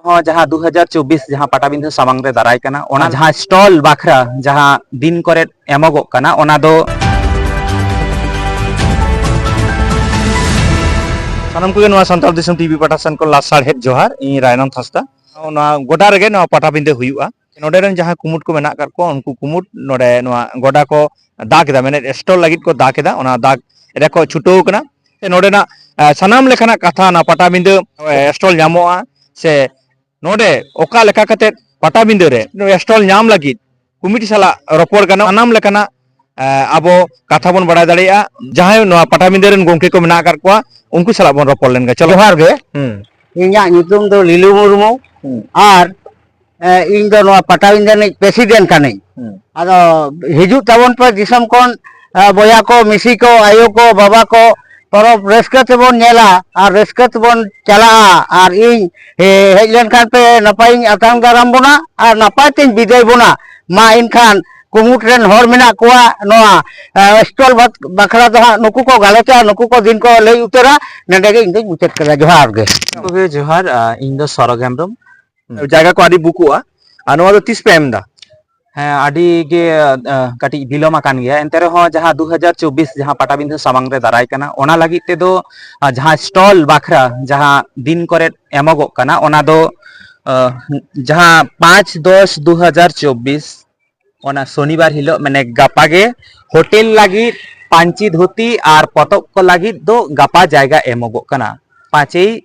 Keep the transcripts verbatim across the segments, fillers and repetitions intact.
ᱦᱚᱸ, ᱡᱟᱦᱟᱸ ᱫᱩ ᱦᱟᱡᱟᱨ ᱪᱚᱵᱵᱤᱥ ᱡᱟᱦᱟᱸ ᱯᱟᱴᱟᱵᱤᱸᱫᱷᱟᱹ ᱥᱟᱢᱟᱝ ᱨᱮ ᱫᱟᱨᱟᱭ ᱠᱟᱱᱟ, ᱚᱱᱟ ᱡᱟᱦᱟᱸ ᱥᱴᱚᱞ ᱵᱟᱠᱷᱨᱟ ᱡᱟᱦᱟᱸ ᱫᱤᱱ ᱠᱚᱨᱮ ᱮᱢᱚᱜᱚᱜ ᱠᱟᱱᱟ, ᱚᱱᱟ ᱫᱚ ᱥᱟᱱᱟᱢ ᱠᱚᱜᱮ ᱱᱚᱣᱟ ᱥᱟᱱᱛᱟᱲ ᱫᱤᱥᱚᱢ ᱴᱤᱵᱷᱤ ᱯᱟᱦᱴᱟ ᱥᱮᱱ ᱠᱷᱚᱱ ᱞᱟᱥᱟᱲᱦᱮᱫ ᱡᱚᱦᱟᱨ᱾ ᱤᱧ ᱨᱟᱭᱱᱚᱱ ᱦᱟᱸᱥᱫᱟ᱾ ᱱᱚᱣᱟ ᱜᱚᱰᱟ ᱨᱮᱜᱮ ᱱᱚᱣᱟ ᱯᱟᱴᱟᱵᱤᱸᱫᱷᱟᱹ ᱦᱩᱭᱩᱜᱼᱟ᱾ ᱱᱚᱰᱮ ᱨᱮᱱ ᱡᱟᱦᱟᱸ ᱠᱩᱢᱩᱴ ᱠᱚ ᱢᱮᱱᱟᱜ ᱟᱠᱟᱫ ᱠᱚᱣᱟ, ᱩᱱᱠᱩ ᱠᱩᱢᱩᱴ ᱱᱚᱰᱮ ᱱᱚᱣᱟ ᱜᱚᱰᱟ ᱠᱚ ᱫᱟᱜ ᱮᱫᱟ, ᱢᱮᱱᱮᱫ ᱥᱴᱚᱞ ᱞᱟᱹᱜᱤᱫ ᱠᱚ ᱫᱟᱜ ᱮᱫᱟ, ᱚᱱᱟ ᱫᱟᱜ ᱨᱮᱠᱚ ᱪᱷᱩᱴᱟᱹᱣ ᱠᱟᱱᱟ᱾ ᱥᱮ ᱱᱚᱰᱮᱱᱟᱜ, ᱮ, ᱥᱟᱱᱟᱢ ᱞᱮᱠᱟᱱᱟᱜ ᱠᱟᱛᱷᱟ ᱚᱱᱟ ᱯᱟᱴᱟᱵᱤᱸᱫᱷᱟᱹ, ᱮ, ᱥᱴᱚᱞ ᱧᱟᱢᱚᱜᱼᱟ, ᱥᱮ ᱱᱚᱰᱮ ᱚᱠᱟ ᱞᱮᱠᱟ ᱠᱟᱛᱮ ᱯᱟᱴᱟᱵᱤᱸᱫᱷᱟᱹ ᱨᱮ ᱱᱚᱣᱟ ᱥᱴᱚᱞ ᱧᱟᱢ ᱞᱟᱹᱜᱤᱫ ᱠᱚᱢᱤᱴᱤ ᱥᱟᱞᱟᱜ ᱨᱚᱯᱚᱲ ᱜᱟᱱᱚᱜ, ᱥᱟᱱᱟᱢ ᱞᱮᱠᱟᱱᱟᱜ, ᱮ, ᱟᱵᱚ ᱠᱟᱛᱷᱟ ᱵᱚᱱ ᱵᱟᱲᱟᱭ ᱫᱟᱲᱮᱭᱟᱜᱼᱟ᱾ ᱡᱟᱦᱟᱸᱭ ᱱᱚᱣᱟ ᱯᱟᱴᱟᱵᱤᱸᱫᱷᱟᱹ ᱨᱮᱱ ᱜᱚᱢᱠᱮ ᱠᱚ ᱢᱮᱱᱟᱜ ᱟᱠᱟᱫ ᱠᱚᱣᱟ, ᱩᱱᱠᱩ ᱥᱟᱞᱟᱜ ᱵᱚᱱ ᱨᱚᱯᱚᱲ ᱞᱮᱱ ᱜᱮ᱾ ᱪᱚᱞᱚ᱾ ᱡᱚᱦᱟᱨ ᱜᱮ᱾ ᱦᱩᱸ᱾ ᱤᱧᱟᱹᱜ ᱧᱩᱛᱩᱢ ᱫᱚ ᱞᱤᱞᱩ ᱢᱩᱨᱢᱩ᱾ ᱦᱩᱸ᱾ ᱟᱨ, ᱮ, ᱤᱧ ᱫᱚ ᱱᱚᱣᱟ ᱯᱟᱴᱟᱵᱤᱸᱫᱷᱟᱹ ᱨᱤᱱᱤᱡ ᱯᱨᱮᱥᱤᱰᱮᱱᱴ ᱠᱟᱹᱱᱟᱹᱧ᱾ ᱦᱩᱸ᱾ ᱟᱫᱚ ᱦᱤᱡᱩᱜ ᱛᱟᱵᱚᱱ ᱯᱮ ᱫᱤᱥᱚᱢ ᱠᱷᱚᱱ, ᱮ, ᱵᱚᱭᱦᱟ ᱠᱚ, ᱢᱤᱥᱤ ᱠᱚ, ᱟᱭᱳ ᱠᱚ, ᱵᱟᱵᱟ ᱠᱚ, ᱯᱚᱨᱚᱵᱽ ᱨᱟᱹᱥᱠᱟᱹ ᱛᱮᱵᱚᱱ ᱧᱮᱞᱟ ᱟᱨ ᱨᱟᱹᱥᱠᱟᱹ ᱛᱮᱵᱚᱱ ᱪᱟᱞᱟᱜᱼᱟ᱾ ᱟᱨ ᱤᱧ, ᱮ, ᱦᱮᱡ ᱞᱮᱱᱠᱷᱟᱱ ᱯᱮ ᱱᱟᱯᱟᱭᱤᱧ ᱟᱛᱟᱝ ᱫᱟᱨᱟᱢ ᱵᱚᱱᱟ ᱟᱨ ᱱᱟᱯᱟᱭ ᱛᱮᱧ ᱵᱤᱫᱟᱹᱭ ᱵᱚᱱᱟ᱾ ᱢᱟ ᱮᱱᱠᱷᱟᱱ ᱠᱩᱢᱩᱴ ᱨᱮᱱ ᱦᱚᱲ ᱢᱮᱱᱟᱜ ᱠᱚᱣᱟ, ᱱᱚᱣᱟ, ᱮ, ᱥᱴᱚᱞ ᱵᱟᱠ-, ᱵᱟᱠᱷᱨᱟ ᱫᱚ ᱦᱟᱸᱜ ᱱᱩᱠᱩ ᱠᱚ ᱜᱟᱞᱚᱪᱟ, ᱱᱩᱠᱩ ᱠᱚ ᱫᱤᱱ ᱠᱚ ᱞᱟᱹᱭ ᱩᱛᱟᱹᱨᱟ᱾ ᱱᱚᱰᱮ ᱜᱮ ᱤᱧ ᱫᱚᱧ ᱢᱩᱪᱟᱹᱫ ᱠᱮᱫᱟ᱾ ᱡᱚᱦᱟᱨ ᱜᱮ᱾ ᱠᱚᱜᱮ ᱡᱚᱦᱟᱨ, ᱟ, ᱤᱧ ᱫᱚ ᱥᱚᱨᱚᱜᱽ ᱦᱮᱢᱵᱨᱚᱢ᱾ ᱦᱩᱸ᱾ ᱡᱟᱭᱜᱟ ᱠᱚ ᱟᱹᱰᱤ ᱵᱩᱠᱩᱜᱼᱟ᱾ ᱟᱨ ᱱᱚᱣᱟ ᱫᱚ ᱛᱤᱥ ᱯᱮ ᱮᱢ ᱮᱫᱟ? ᱦᱮᱸ, ᱟᱹᱰᱤ ᱜᱮ, ᱟ, ᱠᱟᱹᱴᱤᱡ ᱵᱤᱞᱚᱢ ᱟᱠᱟᱱ ᱜᱮᱭᱟ᱾ ᱮᱱᱛᱮ ᱨᱮᱦᱚᱸ ᱡᱟᱦᱟᱸ ᱫᱩ ᱦᱟᱡᱟᱨ ᱪᱚᱵᱵᱤᱥ ᱡᱟᱦᱟᱸ ᱯᱟᱴᱟᱵᱤᱸᱫᱷᱟᱹ ᱥᱟᱢᱟᱝ ᱨᱮ ᱫᱟᱨᱟᱭ ᱠᱟᱱᱟ, ᱚᱱᱟ ᱞᱟᱹᱜᱤᱫ ᱛᱮᱫᱚ, ᱟ, ᱡᱟᱦᱟᱸ ᱥᱴᱚᱞ ᱵᱟᱠᱷᱨᱟ ᱡᱟᱦᱟᱸ ᱫᱤᱱ ᱠᱚᱨᱮ ᱮᱢᱚᱜᱚᱜ ᱠᱟᱱᱟ, ᱚᱱᱟ ᱫᱚ, ᱟ, ᱡᱟᱦᱟᱸ ᱯᱟᱸᱪ ᱫᱚᱥ ᱫᱩ ᱦᱟᱡᱟᱨ ᱪᱚᱵᱵᱤᱥ, ᱚᱱᱟ ᱥᱚᱱᱤᱵᱟᱨ ᱦᱤᱞᱳᱜ, ᱢᱟᱱᱮ ᱜᱟᱯᱟ ᱜᱮ ᱦᱳᱴᱮᱞ ᱞᱟᱹᱜᱤᱫ ᱯᱟᱹᱧᱪᱤ ᱫᱷᱩᱛᱤ ᱟᱨ ᱯᱚᱛᱚᱵ ᱠᱚ ᱞᱟᱹᱜᱤᱫ ᱫᱚ ᱜᱟᱯᱟ ᱡᱟᱭᱜᱟ ᱮᱢᱚᱜᱚᱜ ᱠᱟᱱᱟ, ᱯᱟᱸᱪᱮᱭ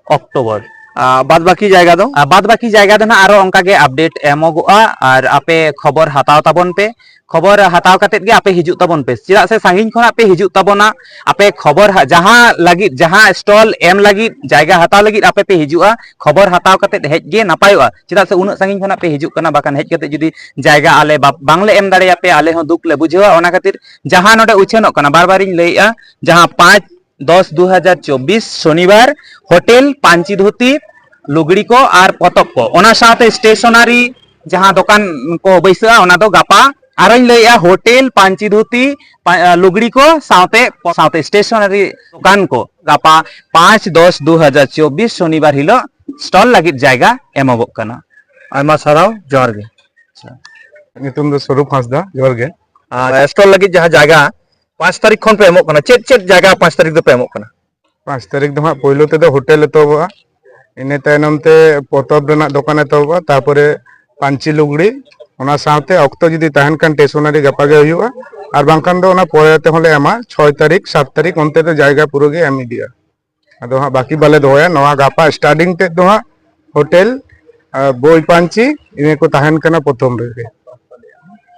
ᱚᱠᱴᱳᱵᱚᱨ᱾ ᱟᱨ ᱵᱟᱫ ᱵᱟᱹᱠᱤ ᱡᱟᱭᱜᱟ ᱫᱚ? ᱟᱨ ᱵᱟᱫ ᱵᱟᱹᱠᱤ ᱡᱟᱭᱜᱟ ᱫᱚ ᱱᱟᱦᱟᱜ ᱟᱨᱚ ᱚᱱᱠᱟ ᱜᱮ ᱟᱯᱰᱮᱴ ᱮᱢᱚᱜᱚᱜᱼᱟ, ᱟᱨ ᱟᱯᱮ ᱠᱷᱚᱵᱚᱨ ᱦᱟᱛᱟᱣ ᱛᱟᱵᱚᱱ ᱯᱮ᱾ ᱠᱷᱚᱵᱚᱨ ᱦᱟᱛᱟᱣ ᱠᱟᱛᱮᱫ ᱜᱮ ᱟᱯᱮ ᱦᱤᱡᱩᱜ ᱛᱟᱵᱚᱱ ᱯᱮ, ᱪᱮᱫᱟᱜ ᱥᱮ ᱥᱟᱺᱜᱤᱧ ᱠᱷᱚᱱᱟᱜ ᱯᱮ ᱦᱤᱡᱩᱜ ᱛᱟᱵᱚᱱᱟ᱾ ᱟᱯᱮ ᱠᱷᱚᱵᱚᱨ ᱦᱟ-, ᱡᱟᱦᱟᱸ ᱞᱟᱹᱜᱤᱫ, ᱡᱟᱦᱟᱸ ᱥᱴᱚᱞ ᱮᱢ ᱞᱟᱹᱜᱤᱫ, ᱡᱟᱭᱜᱟ ᱦᱟᱛᱟᱣ ᱞᱟᱹᱜᱤᱫ ᱟᱯᱮ ᱯᱮ ᱦᱤᱡᱩᱜᱼᱟ, ᱠᱷᱚᱵᱚᱨ ᱦᱟᱛᱟᱣ ᱠᱟᱛᱮᱫ ᱦᱮᱡ ᱜᱮ ᱱᱟᱯᱟᱭᱚᱜᱼᱟ᱾ ᱪᱮᱫᱟᱜ ᱥᱮ ᱩᱱᱟᱹᱜ ᱥᱟᱺᱜᱤᱧ ᱠᱷᱚᱱᱟᱜ ᱯᱮ ᱦᱤᱡᱩᱜ ᱠᱟᱱᱟ, ᱵᱟᱠᱷᱟᱱ ᱦᱮᱡ ᱠᱟᱛᱮᱫ ᱡᱩᱫᱤ ᱡᱟᱭᱜᱟ ᱟᱞᱮ ᱵᱟ-, ᱵᱟᱝᱞᱮ ᱮᱢ ᱫᱟᱲᱮᱭᱟᱯᱮᱭᱟ, ᱟᱞᱮ ᱦᱚᱸ ᱫᱩᱠ ᱞᱮ ᱵᱩᱡᱷᱟᱹᱣᱟ᱾ ᱚᱱᱟ ᱠᱷᱟᱹᱛᱤᱨ ᱡᱟᱦᱟᱸ ᱱᱚᱰᱮ ᱩᱪᱷᱟᱹᱱᱚᱜ ᱠᱟᱱᱟ, ᱵᱟᱨ ᱵᱟᱨᱤᱧ ᱞᱟᱹᱭᱮᱫᱼᱟ, ᱡᱟᱦᱟᱸ ᱯᱟᱸᱪ ᱫᱚᱥ ᱫᱩ ᱦᱟᱡᱟᱨ ᱪᱚᱵᱵᱤᱥ ᱥᱚᱱᱤᱵᱟᱨ, ᱦᱳᱴᱮᱞ, ᱯᱟᱹᱧᱪᱤ ᱫᱷᱩᱛᱤ, ᱞᱩᱜᱽᱲᱤ ᱠᱚ ᱟᱨ ᱯᱚᱛᱚᱵ ᱠᱚ, ᱚᱱᱟ ᱥᱟᱶᱛᱮ ᱥᱴᱮᱥᱚᱱᱟᱨᱤ ᱡᱟᱦᱟᱸ ᱫᱚᱠᱟᱱ ᱠᱚ ᱵᱟᱹᱭᱥᱟᱹᱜᱼᱟ, ᱚᱱᱟ ᱫᱚ ᱜᱟᱯᱟ᱾ ᱟᱨᱚᱧ ᱞᱟᱹᱭᱮᱫᱼᱟ, ᱦᱳᱴᱮᱞ, ᱯᱟᱹᱧᱪᱤ ᱫᱷᱩᱛᱤ, ᱯᱟ-, ᱞᱩᱜᱽᱲᱤ ᱠᱚ ᱥᱟᱶᱛᱮ, ᱥᱟᱶᱛᱮ ᱥᱴᱮᱥᱚᱱᱟᱨᱤ ᱫᱚᱠᱟᱱ ᱠᱚ ᱜᱟᱯᱟ ᱯᱟᱸᱪ ᱫᱚᱥ ᱫᱩ ᱦᱟᱡᱟᱨ ᱪᱚᱵᱵᱤᱥ ᱥᱚᱱᱤᱵᱟᱨ ᱦᱤᱞᱳᱜ ᱥᱴᱚᱞ ᱞᱟᱹᱜᱤᱫ ᱡᱟᱭᱜᱟ ᱮᱢᱚᱜᱚᱜ ᱠᱟᱱᱟ᱾ ᱟᱭᱢᱟ ᱥᱟᱨᱦᱟᱣ, ᱡᱚᱦᱟᱨ ᱜᱮ᱾ ᱧᱩᱛᱩᱢ ᱫᱚ ᱥᱚᱨᱩᱯ ᱦᱟᱸᱥᱫᱟ᱾ ᱡᱚᱦᱟᱨ ᱜᱮ᱾ ᱟᱨ ᱥᱴᱚᱞ ᱞᱟᱹᱜᱤᱫ ᱡᱟᱦᱟᱸ ᱡᱟᱭᱜᱟ ᱯᱟᱸᱪ ᱛᱟᱹᱨᱤᱠᱷ ᱠᱷᱚᱱ ᱯᱮ ᱮᱢᱚᱜ ᱠᱟᱱᱟ, ᱪᱮᱫ ᱪᱮᱫ ᱡᱟᱭᱜᱟ ᱯᱟᱸᱪ ᱛᱟᱹᱨᱤᱠᱷ ᱫᱚᱯᱮ ᱮᱢᱚᱜ ᱠᱟᱱᱟ? ᱯᱟᱸᱪ ᱛᱟᱹᱨᱤᱠᱷ ᱫᱚ ᱦᱟᱸᱜ ᱯᱳᱭᱞᱳ ᱛᱮᱫᱚ ᱦᱳᱴᱮᱞ ᱮᱛᱚᱦᱚᱵᱚᱜᱼᱟ, ᱤᱱᱟᱹ ᱛᱟᱭᱱᱚᱢ ᱛᱮ ᱯᱚᱛᱚᱵ ᱨᱮᱱᱟᱜ ᱫᱚᱠᱟᱱ ᱮᱛᱚᱦᱚᱵᱚᱜᱼᱟ, ᱛᱟᱨᱯᱚᱨᱮ ᱯᱟᱹᱧᱪᱤ ᱞᱩᱜᱽᱲᱤ, ᱚᱱᱟ ᱥᱟᱶᱛᱮ ᱚᱠᱛᱚ ᱡᱩᱫᱤ ᱛᱟᱦᱮᱱ ᱠᱷᱟᱱ ᱴᱮᱥᱚᱱᱟᱨᱤ ᱜᱟᱯᱟ ᱜᱮ ᱦᱩᱭᱩᱜᱼᱟ, ᱟᱨ ᱵᱟᱝᱠᱷᱟᱱ ᱫᱚ ᱚᱱᱟ ᱯᱚᱨᱮ ᱛᱮᱦᱚᱸ ᱞᱮ ᱮᱢᱟ, ᱪᱷᱚᱭ ᱛᱟᱹᱨᱤᱠᱷ ᱥᱟᱛ ᱛᱟᱹᱨᱤᱠᱷ ᱚᱱᱛᱮ ᱫᱚ ᱡᱟᱭᱜᱟ ᱯᱩᱨᱟᱹ ᱜᱮ ᱮᱢ ᱤᱫᱤᱜᱼᱟ᱾ ᱟᱫᱚ ᱦᱟᱸᱜ ᱵᱟᱹᱠᱤ ᱵᱟᱞᱮ ᱫᱚᱦᱚᱭᱟ, ᱱᱚᱣᱟ ᱜᱟᱯᱟ ᱥᱴᱟᱨᱴᱤᱝ ᱛᱮᱫ ᱫᱚ ᱦᱟᱸᱜ ᱦᱳᱴᱮᱞ, ᱟᱨ ᱵᱳᱭ ᱯᱟᱹᱧᱪᱤ, ᱤᱱᱟᱹ ᱠᱚ ᱛᱟᱦᱮᱱ ᱠᱟᱱᱟ ᱯᱨᱚᱛᱷᱚᱢ ᱨᱮᱜᱮ᱾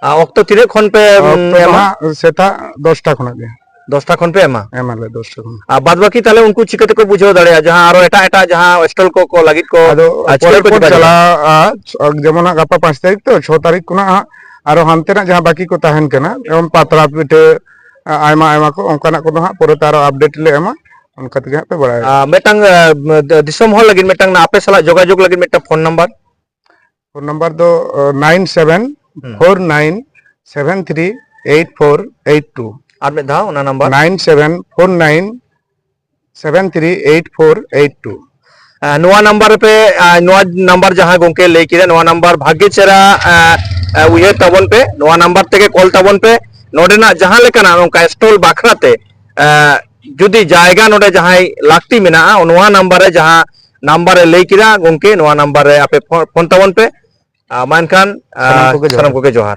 ᱟᱨ ᱚᱠᱛᱚ ᱛᱤᱱᱟᱹᱜ ᱠᱷᱚᱱ ᱯᱮ, ᱩᱢ, ᱚᱠᱛᱚ ᱫᱚ ᱮᱢᱟ? ᱦᱟᱸᱜ ᱥᱮᱛᱟᱜ ᱫᱚᱥᱴᱟ ᱠᱷᱚᱱᱟᱜ ᱜᱮ᱾ ᱫᱚᱥᱴᱟ ᱠᱷᱚᱱ ᱯᱮ ᱮᱢᱟ? ᱮᱢᱟᱞᱮ ᱫᱚᱥᱴᱟ ᱠᱷᱚᱱ᱾ ᱟᱨ ᱵᱟᱫ ᱵᱟᱹᱠᱤ ᱛᱟᱦᱞᱮ ᱩᱱᱠᱩ ᱪᱤᱠᱟᱹ ᱛᱮᱠᱚ ᱵᱩᱡᱷᱟᱹᱣ ᱫᱟᱲᱮᱭᱟᱜᱼᱟ, ᱡᱟᱦᱟᱸ ᱟᱨᱚ ᱮᱴᱟᱜ ᱮᱴᱟᱜ ᱡᱟᱦᱟᱸ ᱦᱳᱥᱴᱮᱞ ᱠᱚᱠᱚ ᱞᱟᱹᱜᱤᱫ ᱠᱚ, ᱟᱫᱚ ᱟᱨ, ᱯᱚᱨᱮ ᱪᱤᱠᱟᱹ ᱠᱚ ᱯᱚᱨ ᱡᱳᱜᱟᱡᱳᱜᱟ? ᱪᱟᱞᱟᱜᱼᱟ, ᱡᱮᱢᱚᱱ ᱦᱟᱸᱜ ᱜᱟᱯᱟ ᱯᱟᱸᱪ ᱛᱟᱹᱨᱤᱠᱷ ᱛᱚ, ᱪᱷᱚ ᱛᱟᱹᱨᱤᱠᱷ ᱠᱷᱚᱱᱟᱜ ᱦᱟᱸᱜ ᱟᱨᱚ ᱦᱟᱱᱛᱮᱱᱟᱜ ᱡᱟᱦᱟᱸ ᱵᱟᱹᱠᱤ ᱠᱚ ᱛᱟᱦᱮᱱ ᱠᱟᱱᱟ, ᱡᱮᱢᱚᱱ ᱯᱟᱛᱲᱟ ᱯᱤᱴᱷᱟᱹ, ᱟᱭᱢᱟ ᱟᱭᱢᱟ ᱠᱚ, ᱚᱱᱠᱟᱱᱟᱜ ᱠᱚᱫᱚ ᱦᱟᱸᱜ ᱯᱚᱨᱮᱛᱮ ᱟᱨᱚ ᱟᱯᱰᱮᱴ ᱞᱮ ᱮᱢᱟ, ᱚᱱᱠᱟ ᱛᱮᱜᱮ ᱦᱟᱸᱜ ᱯᱮ ᱵᱟᱲᱟᱭᱟ᱾ ᱟᱨ ᱢᱤᱫᱴᱟᱝ, ᱟᱨ, ᱫᱤᱥᱚᱢ ᱦᱚᱲ ᱞᱟᱹᱜᱤᱫ ᱢᱤᱫᱴᱟᱝ, ᱟᱯᱮ ᱥᱟᱞᱟᱜ ᱡᱳᱜᱟᱡᱳᱜᱽ ᱞᱟᱹᱜᱤᱫ ᱢᱤᱫᱴᱟᱝ ᱯᱷᱳᱱ ᱱᱟᱢᱵᱟᱨ᱾ ᱯᱷᱳᱱ ᱱᱟᱢᱵᱟᱨ ᱫᱚ nine seven four nine seven three eight four eight two. ᱟᱨ ᱢᱤᱫ ᱫᱷᱟᱣ ᱚᱱᱟ number. Nine seven four nine seven three eight four eight two. ᱟᱨ ᱱᱚᱣᱟ ᱱᱟᱢᱵᱟᱨ ᱨᱮᱯᱮ, ᱟᱨ ᱱᱚᱣᱟ ᱱᱟᱢᱵᱟᱨ ᱡᱟᱦᱟᱸ ᱜᱚᱝᱠᱮ ᱞᱟᱹᱭ ᱠᱮᱫᱟ, ᱱᱚᱣᱟ ᱱᱟᱢᱵᱟᱨ ᱵᱷᱟᱜᱮ ᱪᱮᱦᱨᱟ, ᱟᱨ, ᱟᱨ ᱩᱭᱦᱟᱹᱨ ᱛᱟᱵᱚᱱ ᱯᱮ, ᱱᱚᱣᱟ ᱱᱟᱢᱵᱟᱨ ᱛᱮᱜᱮ ᱠᱚᱞ ᱛᱟᱵᱚᱱ ᱯᱮ᱾ ᱱᱚᱰᱮᱱᱟᱜ ᱡᱟᱦᱟᱸ ᱞᱮᱠᱟᱱᱟᱜ ᱱᱚᱝᱠᱟ ᱥᱴᱚᱞ ᱵᱟᱠᱷᱨᱟ ᱛᱮ, ᱟᱨ ᱡᱩᱫᱤ ᱡᱟᱭᱜᱟ ᱱᱚᱰᱮ ᱡᱟᱦᱟᱸᱭ ᱞᱟᱹᱠᱛᱤ ᱢᱮᱱᱟᱜᱼᱟ, ᱱᱚᱣᱟ ᱱᱟᱢᱵᱟᱨ ᱨᱮ ᱡᱟᱦᱟᱸ ᱱᱟᱢᱵᱟᱨ ᱮ ᱞᱟᱹᱭ ᱠᱮᱫᱟ ᱜᱚᱝᱠᱮ, ᱱᱚᱣᱟ ᱱᱟᱢᱵᱟᱨ ᱨᱮ ᱟᱯᱮ ᱯᱷᱳᱱ, ᱯᱷᱳᱱ ᱛᱟᱵᱚᱱ ᱯᱮ᱾ ᱟᱨ ᱢᱟ ᱮᱱᱠᱷᱟᱱ, ᱟᱨ ᱥᱟᱱᱟᱢ ᱠᱚᱜᱮ ᱡᱚᱦᱟᱨ᱾ ᱥᱟᱱᱟᱢ ᱠᱚᱜᱮ ᱡᱚᱦᱟᱨ᱾